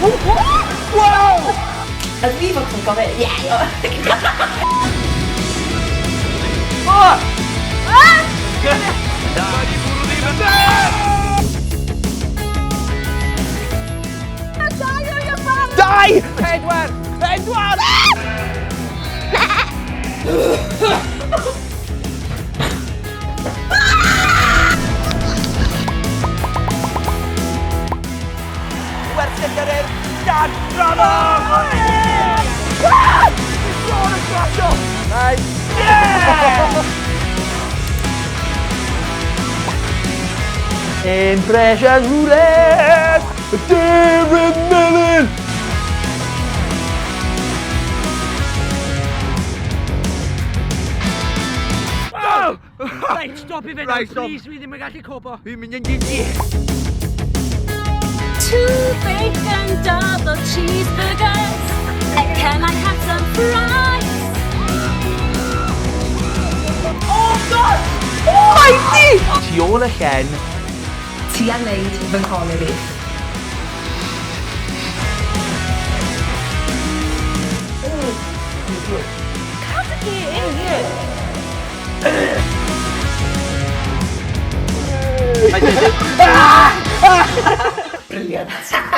Wow! A fi fod yn gofyn, ie! Oh! Dau! Pedwar! Pedwar! Werthin yr Urdd, Dan Bravo! Nice! Yeah! Impression roulette! David Millen! Oh! Reit, stop i fe Right, stop. please, fi ddim yn gallu copo. Fi'n mynd yn gigi. Two bacon double cheeseburgers. Can I have some fries? Oh God! Mighty! Tu ôl y llen, Ti a wneud fy nghol i fi. Cadw gig! Brilliant.